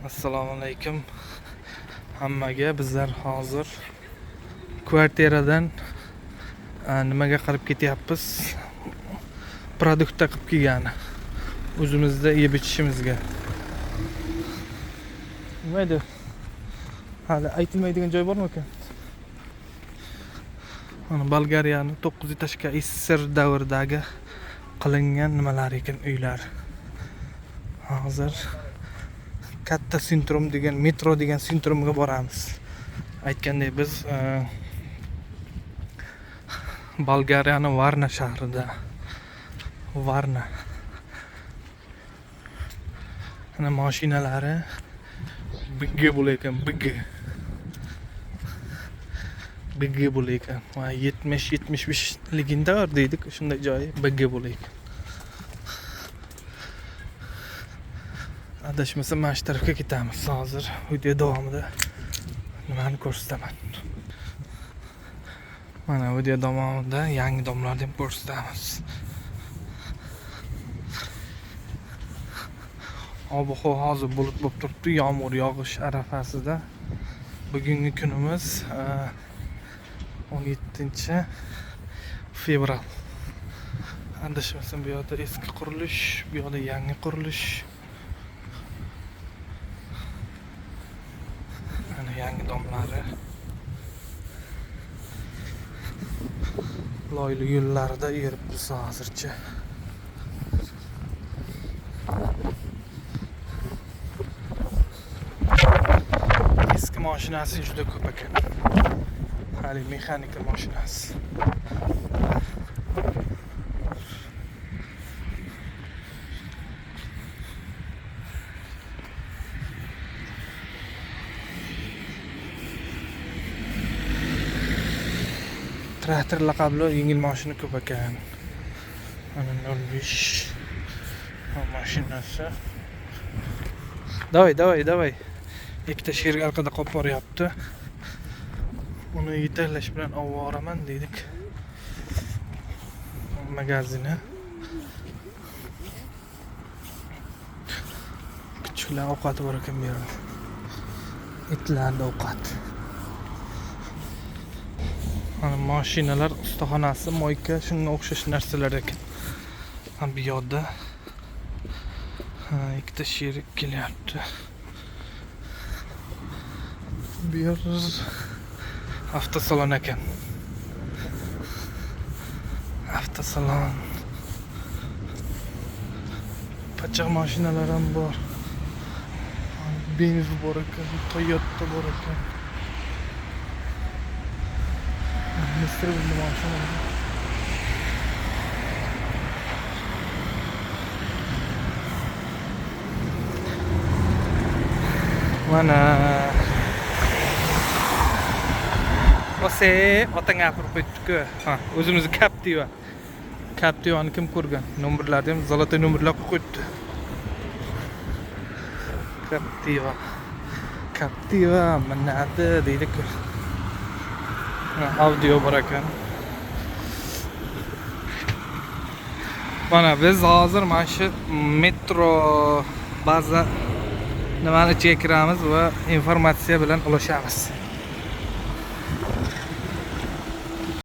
Assalomu alaykum hammaga. Bizlar hozir kvartiradan nimaga qarab ketyapmiz? Produktda qilib kelgani. O'zimizda yeb ichishimizga. Nima edi? Hali aytilmaydigan joy bormi ekan? Mana Bolgariyani 9 etажga SSR davridagi qilingan nimalar ekan uylar. Hozir katta sintrom degan metro degan sintromga boramiz. Aytgandek biz Bolgariyani Varna shahrida. Varna. Mana mashinalari BG bo'lar ekan, BG. BG bo'lar ekan. Va 70-75 legenda deydik, shunday joyi BG bo'lar ekan. Adashmasam mana shu tarafga ketamiz hozir. Video davomida nimani ko'rsataman. Mana video davomida yangi domlarni ham ko'rsatamiz. Ob-havo hozir bulut bo'lib turibdi, yomg'ir yog'ish arafasida. Bugungi kunimiz 17 fevral. Adashmasam bu yoqda eski qurilish, bu yoqda yangi qurilish. Mana yangi domlari. Loyli yo'llarda yuribmiz hozircha. Eski mashinasi juda ko'p ekan. Hali mexanika mashinasi. Traktor laqabli yengil mashina ko'p ekan. Mana 05 mashinasi. Давай, давай, давай. Ikkita sherik orqada qolib boryapti. Uni yetaklash bilan ovoraman dedik. Magazini. Kuchuklar ovqati bor ekan bu yerda. Itlarning ovqati. Mana mashinalar ustaxonasi, moyka, shunga o'xshash narsalar ekan. Ha, bu yoqda ikkita sherik kelyapti. Bu yer avtosalon ekan. Avtosalon. Pachoq mashinalar ham bor. BMW bor ekan, Toyota bor ekan. Mr. mashina. Mana Ose, otang gapirib qo'yibdi-ku. Ha, o'zimizni Captiva. Captivani kim ko'rgan? Nomerlarni ham zолотой nomerlar qo'yib qo'yibdi. Captiva. Captiva minadi deydi-ku. Audio bor ekan. Mana biz hozir mana shu metro baza nimani ichiga kiramiz va informatsiya bilan ulashamiz.